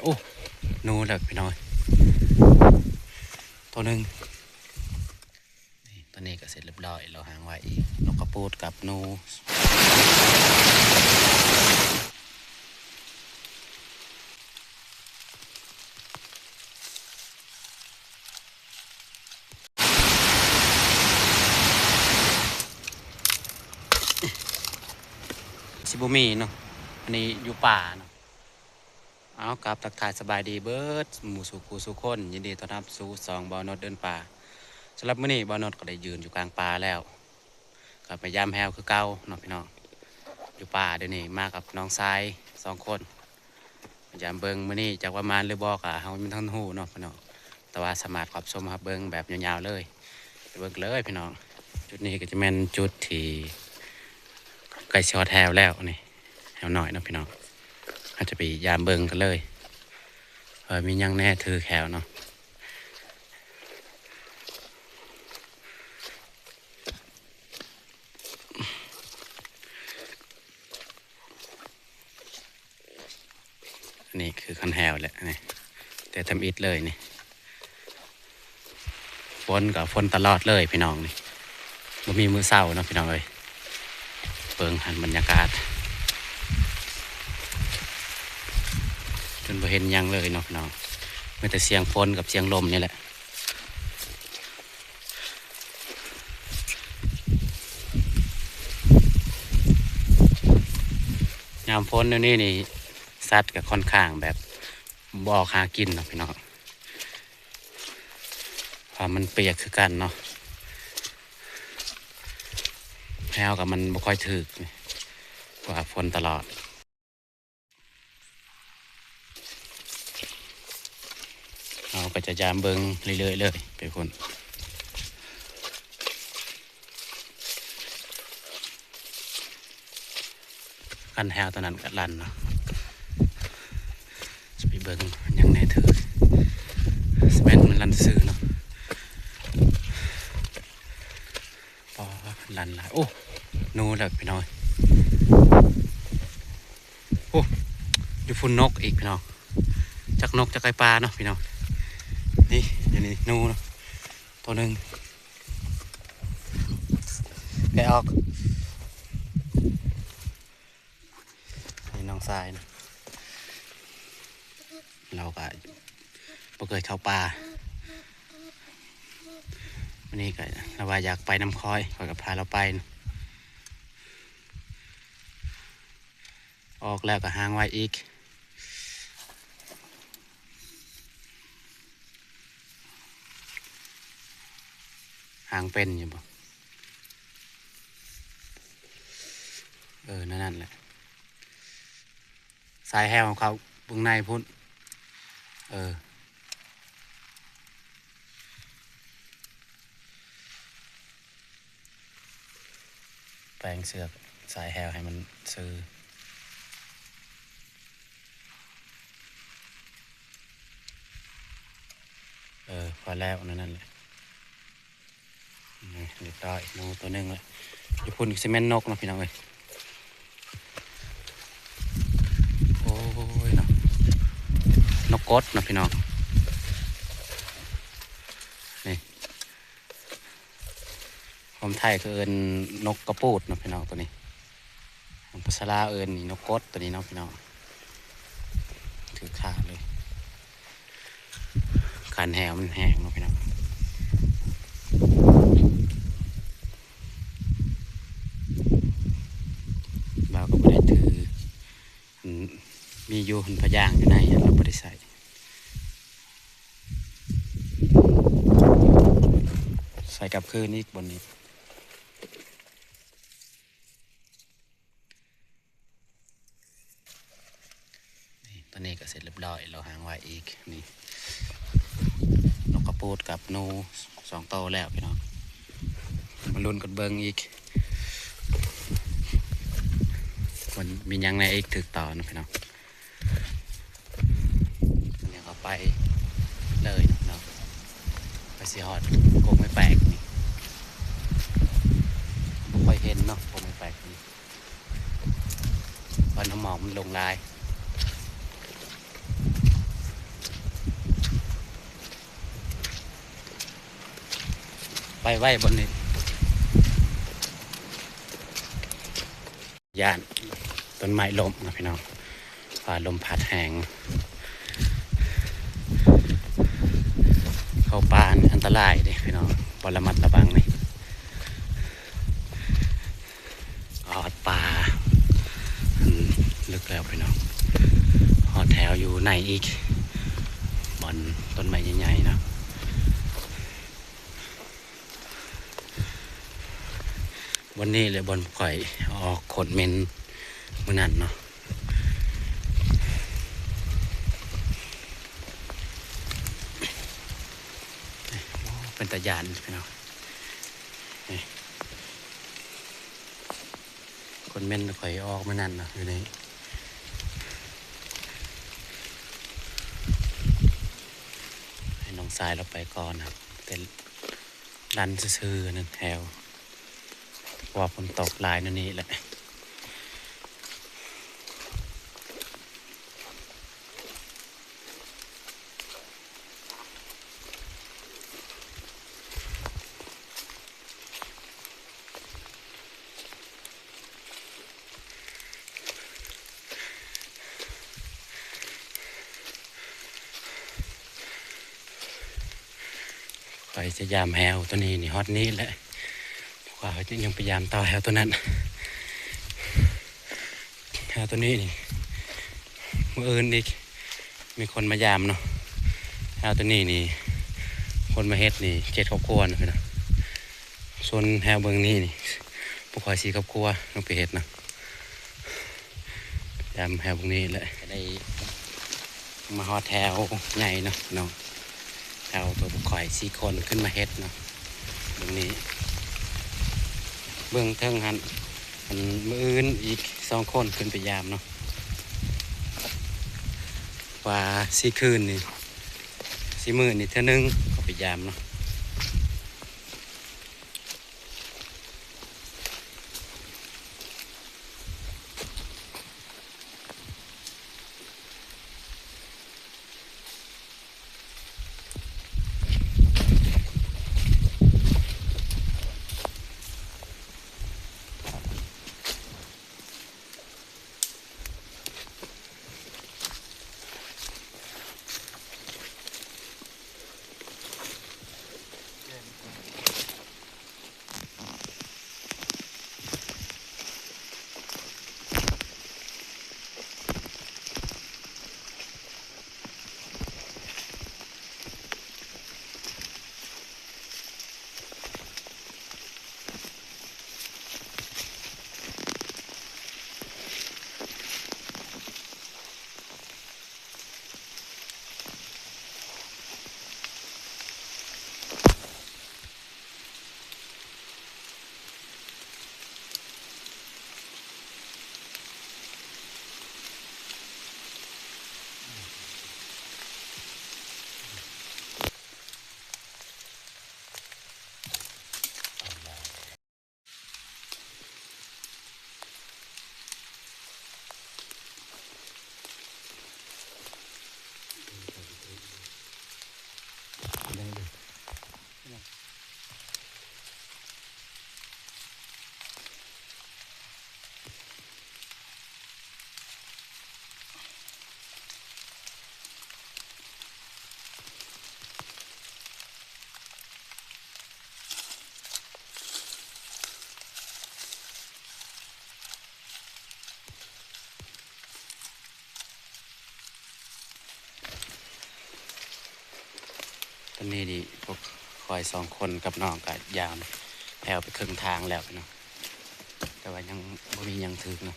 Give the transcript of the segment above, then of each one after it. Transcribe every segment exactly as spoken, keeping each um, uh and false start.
โอ้ หนูแล้วพี่น้อง ตัวหนึ่ง นี่ ตัวนี้ก็เสร็จเรียบร้อย เราหางไว้อีก นกกระปูดกับหนู สิบ่มีเนาะ อันนี้อยู่ป่าเนาะ เอา กราบทักทายสบายดีเบิดหมู่สู่ผู้สู่คน ยินดีต้อนรับสู่ช่องบ่าวนดเดินป่า สำหรับมื้อนี้บ่าวนดก็ได้ยืนอยู่กลางป่าแล้ว ก็ไปยามแฮวคือเก่าเนาะพี่น้อง อยู่ป่าเดี๋ยวนี้มากับน้องชายสองคน ยามเบิ่งมื้อนี้จักว่าหมานหรือบ่ก็เฮายังบ่ทันฮู้เนาะพี่น้อง แต่ว่าสามารถรับชมรับเบิ่งแบบยาวๆเลย ไปเบิ่งกันเลยพี่น้อง จุดนี้ก็จะแม่นจุดที่ใกล้สิฮอดแฮวแล้วนี่ แฮวน้อยเนาะพี่น้อง เฮาจะไปยามเบิ่งกันเลย เออ มีหยังแหน่ถือแฮวเนาะ อันนี้คือคันแฮวแหละนี่ แต่ทำอิฐเลยนี่ ฝนก็ฝนตลอดเลยพี่น้องนี่ บ่มีมื้อเช้าเนาะพี่น้องเอ้ย เบิ่งหั่นบรรยากาศ จนบ่เห็นหยังเลยเนาะพี่น้อง มีแต่เสียงฝนกับเสียงลมนี่แหละ ยามฝนแนวนี้นี่ สัตว์ก็ค่อนข้างแบบบ่ออกหากินเนาะพี่น้อง เพราะมันเปียกคือกันเนาะ แฮวก็มันบ่ค่อยถืกนี่ เพราะว่าฝนตลอด เฮาก็จะยามเบิ่งเรื่อยๆเลย ไปพุ้น คันแฮวตัวนั้นก็ลั่นเนาะ สิไปเบิ่งหยังแหน่ถือ สิแม่นมันลั่นซื่อเนาะ ปอ ลั่นหลาย โอ้ หนูแล้วพี่น้อง โอ้ อยู่พุ้นนกอีกพี่น้อง จักนกจักไก่ปลาเนาะพี่น้อง นี่ อยู่นี่หนูเนาะ ตัวหนึ่ง แกะออก นี่น้องชายนะ เราก็บ่เคยเข้าป่า วันนี้ก็เราว่าอยากไปนำข้อย ข้อยก็พาเราไปนะ ออกแล้วก็หางไว้อีก หางเป็นอยู่บ่ เออ นั่น นั่นแหละ สายแฮวของเขาเบื้องในพุ้น เออ แปลงเสือกสายแฮวให้มันซื่อ เออ พอแล้ว นั่น นั่นแหละ นี่ เรียบร้อย หนูตัวหนึ่งละ อยู่พุ้นก็สิแม่นนกเนาะพี่น้องเอ้ย โอ้ยเนาะ นกกดเนาะพี่น้อง นี่ ของไทยคือเอิ้นนกกระปูดเนาะพี่น้องตัวนี้ ของภาษาลาวเอิ้นนี่นกกดตัวนี้เนาะพี่น้อง ถือขาดเลย คันแฮวมันแห้งเนาะพี่น้อง บ่าวก็บ่ได้ถือ อัน มีอยู่หั้น พะยางอยู่ในหั้น เราบ่ได้ใส่ ใส่กลับคืนอีกบนนี้ นี่ ตอนนี้ก็เสร็จเรียบร้อย เราหางไว้อีก นี่ นกกระปูดกับหนูสองโตแล้วพี่น้อง มาลุ้นกันเบิ่งอีก มันมีหยังแหน่อีกถืกต่อเนาะพี่น้อง อันนี้ก็ไปเลยเนาะ ไปสิฮอดกกไม้แปลกนี่ บ่ค่อยเห็นเนาะ กกไม้แปลกนี่ เพราะน้ำหมอกมันลงหลาย ไปไว้บนนี้ ย่านต้นไม้ล้มนะพี่น้อง ว่าลมพัดแฮง เข้าป่านี่อันตรายเด้พี่น้อง บ่ระมัดระวังนี่ ฮอดป่า อืม ลึกแล้วพี่น้อง ฮอดแถวอยู่ในอีก บ่อนต้นไม้ใหญ่ๆเนาะ บ่อนนี้แหละบ่อนข่อยออกโคตรเหม็นมื้อนั้นเนาะ โอ้ เป็นตาย้านพี่น้อง นี่ โคตรเหม็นข่อยออกมื้อนั้นเนาะ อยู่ใน ให้น้องชายเราไปก่อนนะ แต่ดันซื่อๆนั่นแถว เพราะว่าฝนตกหลายนั่นนี่แหละ ข่อยจะยามแฮวตัวนี้นี่ ฮอดนี้แหละ เพราะว่าเขาจะยังไปยามต่อแฮวตัวนั้น แฮวตัวนี้นี่ มื้ออื่นอีก มีคนมายามเนาะ แฮวตัวนี้นี่ คนมาเฮ็ดนี่ เจ็ดครอบครัวนะพี่น้อง ส่วนแฮวเบิ่งนี่นี่ พวกข่อยสี่ครอบครัวลงไปเฮ็ดนะ ยามแฮวเบิ่งนี่แหละ ได้มาฮอดแฮวใหญ่เนาะพี่น้อง แฮวตัวพวกข่อยสี่คนขึ้นมาเฮ็ดเนาะ เบิ่งนี่ เบิ่งเทิงหั่น อันมื้ออื่นอีกสองคนขึ้นไปยามเนาะ ว่าสี่คืนนี่ สี่มื้อนี่เทื่อนึงเขาไปยามเนาะ ตอนนี้นี่พวกข่อยสองคนกับน้องก็ยามแฮวไปครึ่งทางแล้วเนาะ แต่ว่ายังบ่มีหยังถืกเนาะ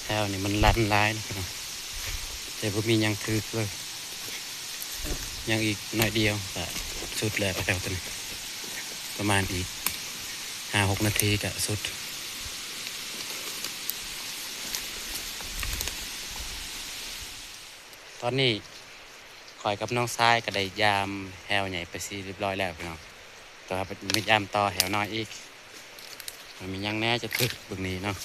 แถวนี้มันลันหลายนะพี่น้อง แต่บ่มีหยังถืกเลย ยังอีกหน่อยเดียวก็สุดแล้วแถวตัวนี้ ประมาณอีก ห้าหกนาทีก็สุด ตอนนี้ข้อยกับน้องชายก็ได้ยามแฮวใหญ่ไปสิเรียบร้อยแล้วพี่น้อง แต่ว่าไปยามต่อแฮวน้อยอีก มันมีหยังแหน่จะถืกเบิ่งนี้เนาะ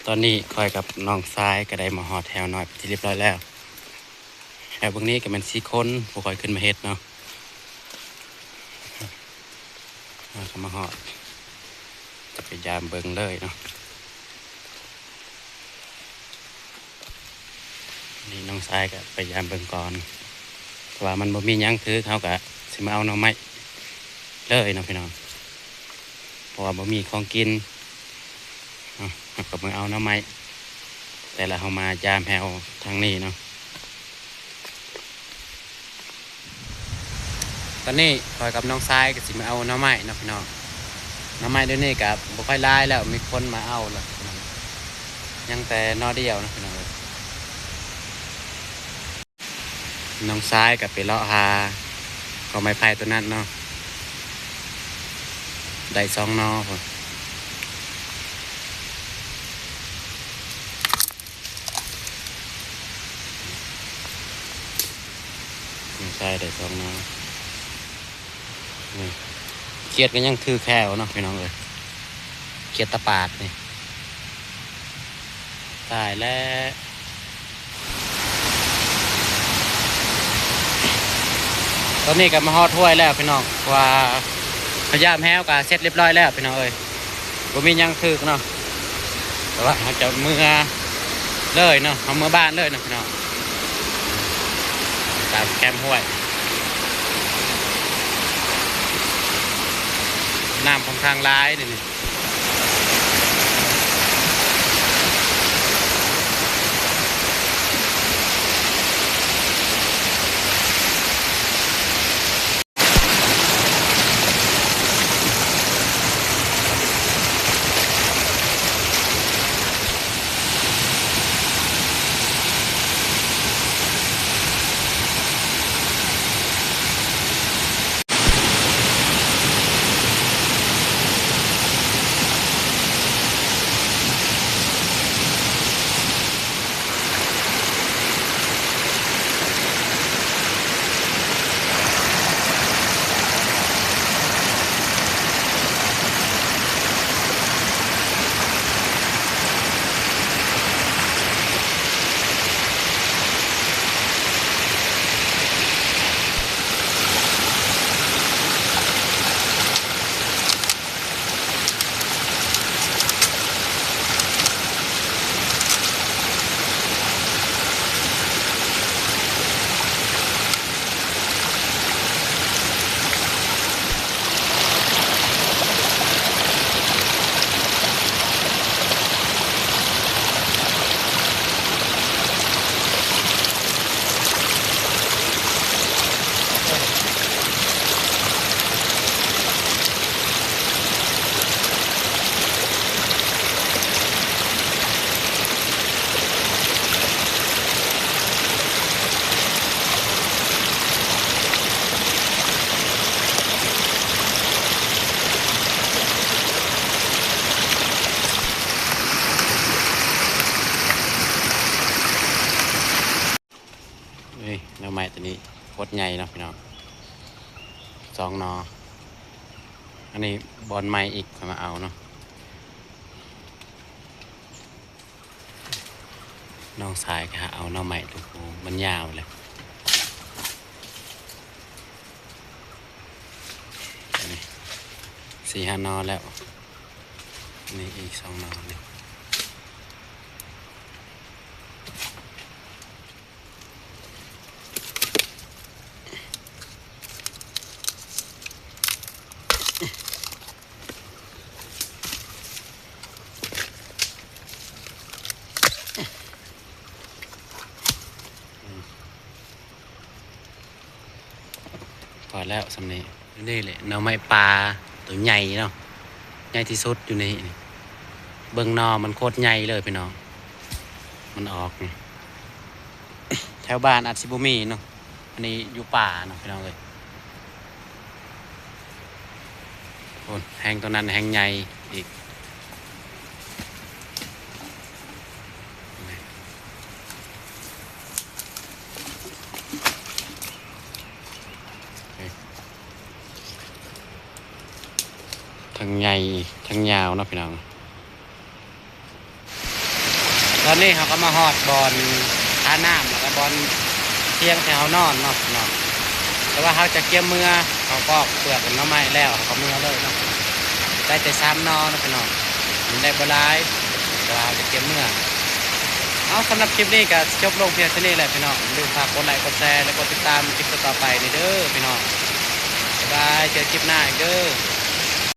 ตอนนี้ข้อยกับน้องชายก็ได้มาฮอดแฮวน้อยเป็นที่เรียบร้อยแล้ว แฮวเบิ่งนี้ก็แม่นสี่คน ผู้ข้อยขึ้นมาเฮ็ดเนาะ เฮาก็มาฮอด จะไปยามเบิ่งเลยเนาะ นี่น้องชายก็ไปยามเบิ่งก่อน เพราะว่ามันบ่มีหยังถืก เฮาก็สิมาเอาหน่อไม้เลยเนาะพี่น้อง เพราะว่าบ่มีของกินเนาะ เฮาก็มาเอาหน่อไม้ แต่ละเฮามายามแฮวทางนี้เนาะ ตอนนี้ข้อยกับน้องชายก็สิมาเอาหน่อไม้เนาะพี่น้อง หน่อไม้เดี๋ยวนี้ก็บ่ค่อยหลายแล้ว มีคนมาเอาแล้ว ยังแต่หน่อเดียวเนาะพี่น้องเอ้ย น้องชายก็ไปเลาะหา กอไม้ไผ่ต้นนั้นเนาะ ได้สองหน่อพุ้น น้องชายได้สองหน่อ นี่ เขียดก็ยังถืกแฮวเนาะพี่น้องเอ้ย เขียดตะปาดนี่ ตายแล้ว ตอนนี้ก็มาฮอดห้วยแล้วพี่น้อง เพราะว่าเฮายามแฮวก็เสร็จเรียบร้อยแล้วพี่น้องเอ้ย บ่มีหยังถืกเนาะ แต่ว่าเฮาจะเมือเลยเนาะ เฮาเมือบ้านเลยเนาะพี่น้อง ตามแคมห้วย น้ำค่อนข้างหลายเดี๋ยวนี้ นี่หน่อไม้ตัวนี้โคตรใหญ่เนาะพี่น้อง สองหน่อ อันนี้บอนใหม่อีก ข้อยมาเอาเนาะ น้องชายก็หาเอาหน่อไม้ ดู มันยาวเลย อันนี้สี่ห้าหน่อแล้ว นี่อีกสองหน่อนี่ พอแล้วส่ำนี้ นี่แหละหน่อไม้ป่าตัวใหญ่เนาะ ใหญ่ที่สุดอยู่ในนี่ เบิ่งหน่อมันโคตรใหญ่เลยพี่น้อง มันออกนี่ แถวบ้านอาจสิบ่มีเนาะ อันนี้อยู่ป่าเนาะพี่น้องเอ้ย โอ้ย แฮงตัวนั้นแฮงใหญ่อีก ทั้งใหญ่ทั้งยาวเนาะพี่น้อง ตอนนี้เขาก็มาฮอดบ่อนท่าน้ำ แล้วก็บ่อนเตียงที่เขานอนเนาะพี่น้อง แต่ว่าเขาจะเกียมเมือ เขาปอกเปลือกหน่อไม้แล้ว เขาก็เมือเลยเนาะ ได้แต่สามหน่อเนาะพี่น้อง มันได้บ่หลาย แต่ว่าเขาจะเกียมเมือ เอา สำหรับคลิปนี้ก็จบลงเพียงเท่านี้แหละพี่น้อง อย่าลืมฝากกดไลค์ กดแชร์ และกดติดตามคลิปต่อๆไปนี่เด้อพี่น้อง บ๊ายบาย เจอคลิปหน้าอีกเด้อ